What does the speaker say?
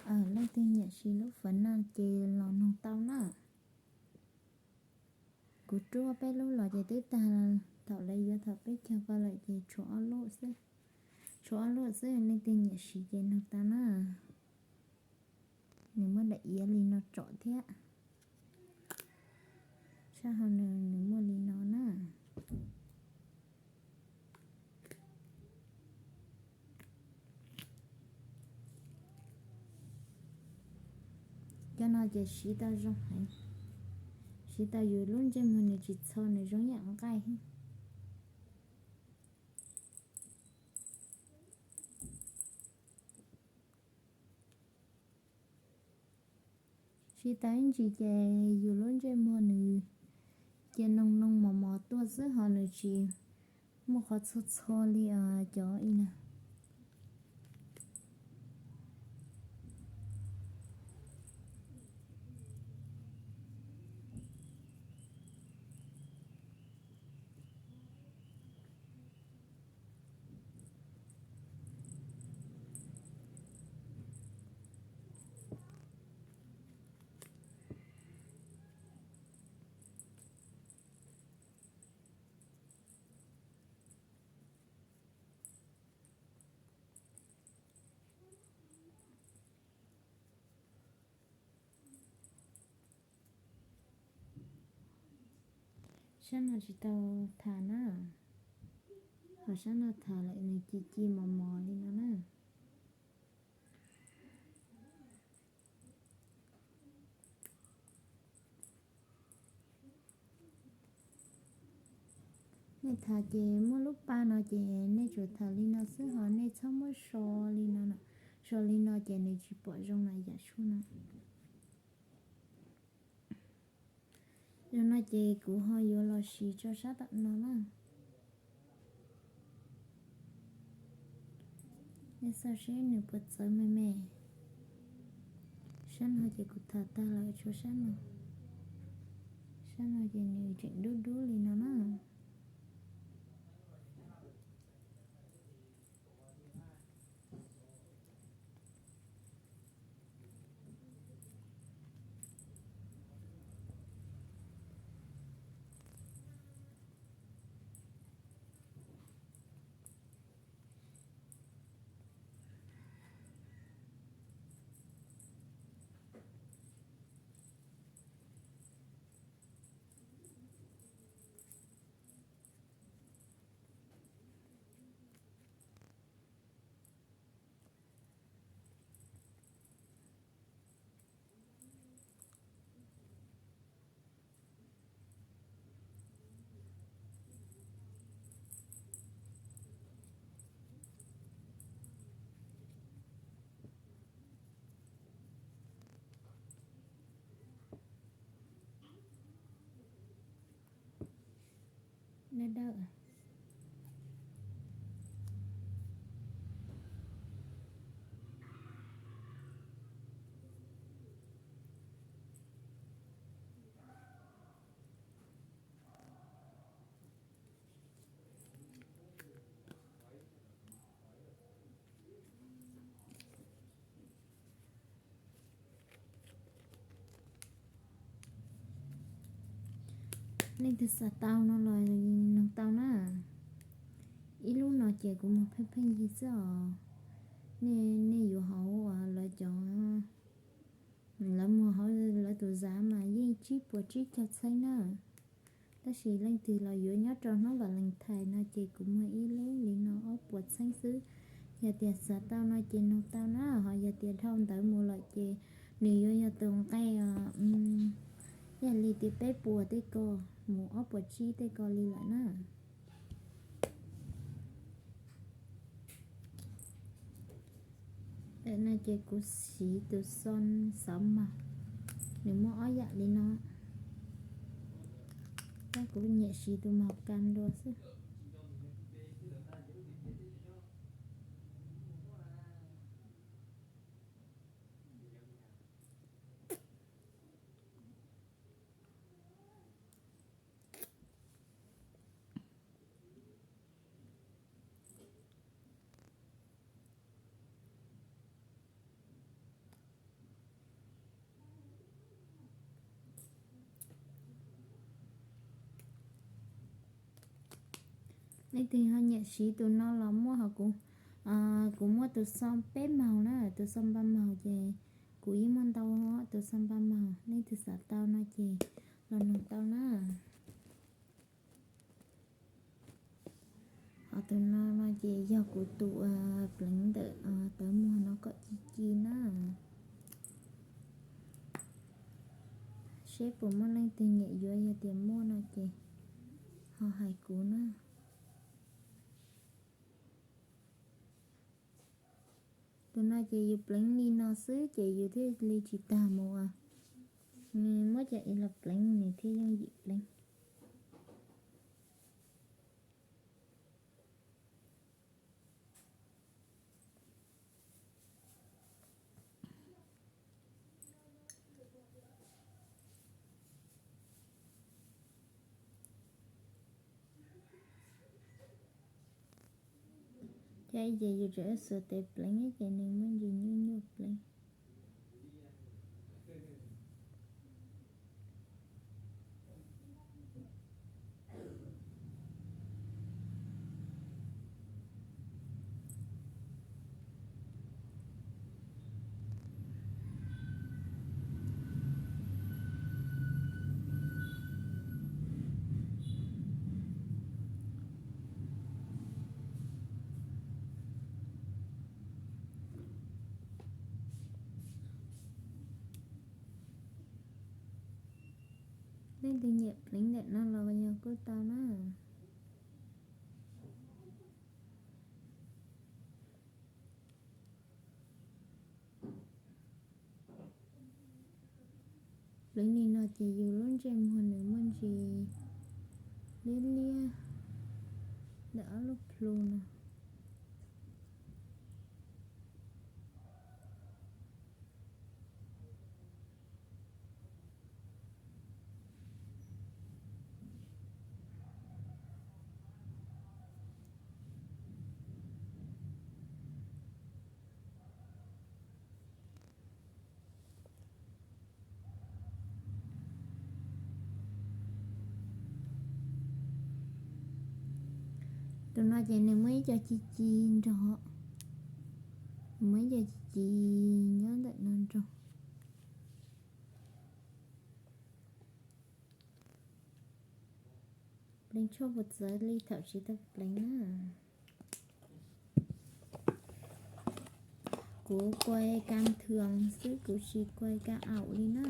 Leej twg nyiam siv lub fawm no ces los noog tau na. Kuv rub peb lub los ces twb tag, thaum lawv yuav thaum peb caug paj lawm ces tshuav ob lub xwb, tshuav ob lub xwb, leej twg nyiam siv ces noog tau na. Nws muaj daim iav li no tsom thiab, sab hauv nws, nws muaj li no na. Cov no ces siv tau zoo heev, siv tau yus lub ntsej muag nws tsis txho, nws zoo yam nqaij. Siv tau ib ntsis ces yus lub ntsej muag nws cia noog noog mos mos tuaj xwb ho nws tsis muaj qhov txhua txhua li cov ib na. Sab no tsis tau tham na, ho sab no tham lawm nws ci ci mos mos li no na. Nej tham ces muab lub pa no ces nej tsuas tham li no xwb ho nej txhob muab so li no, so li no ces nws tsis pom zoo na yam suab no. Yog no ces kuv ho yuav los sis tso sab tom no na. Nej xauj seb nws puas txawv me me. Sab no ces kuv tham tag lawm, tshuav sab no. Sab no ces nws tseem dub dub li no na. Leej twg xav tau no los noog tau na. Ib lub no ces kuv muag pheej pheej yig xwb os. Nej, nej yuav hauv lawv cov, lawv muag hauv lawv tus zav mas yeej tsib puas tsib caug txheeb na. Tab sis leej twg los yuav nyob rau hnub Valentine no ces kuv muag ib lub li no ob puas txheeb xwb. Yog tias xav tau no ces noog tau na, ho yog tias dhau ntawd mus lawm ces nws yuav yog tus nqe, yog li tias peb puas tej ko mus ob puas tsib tej ko li lawm na. Tam no ces kuv siv tus xov, xov mos, nws muaj ob yam li no, tab kuv nyiam siv tus mos kas dua xwb. Leej twg ho nyiam siv tus no los muaj hos kuv, kuv muaj tus xo peb maug na, tus xo npa maug ces kuv yeej muaj ntau tus xo npa maug, leej twg xav tau no ces los nug tau na. Hos tus no no ces yog kuv tus pleev ntawm tawv muag no kom ci ci na. Seb puas muaj leej twg nyiam yuav, yog tias muaj no ces ho hais kuv na. Tus no ces yus pleev li no xwb ces yus thiaj li tsis tag mus as. Nws muab cov ib los pleev nws thiaj yooj yim pleev. Ces yus tseem xuas tes pleev ces nws muaj ntsis nyuaj nyuaj pleev. Leej twg nyiam pleev ntawm no los yog kuj tau na. Pleev li no ces yus lub ntsej muag nws muaj ntsis liab liab ntawm ob lub plhu no. Tus no ces nws muaj ib co ci ci nrog, nws muaj ib co ci ci nyob ntawm no nrog. Pleev tshuaj puas txawv li thaum tsis tau pleev na. Kuv kuaj ka thuas xwb, kuv tsis kuaj ka aum li na.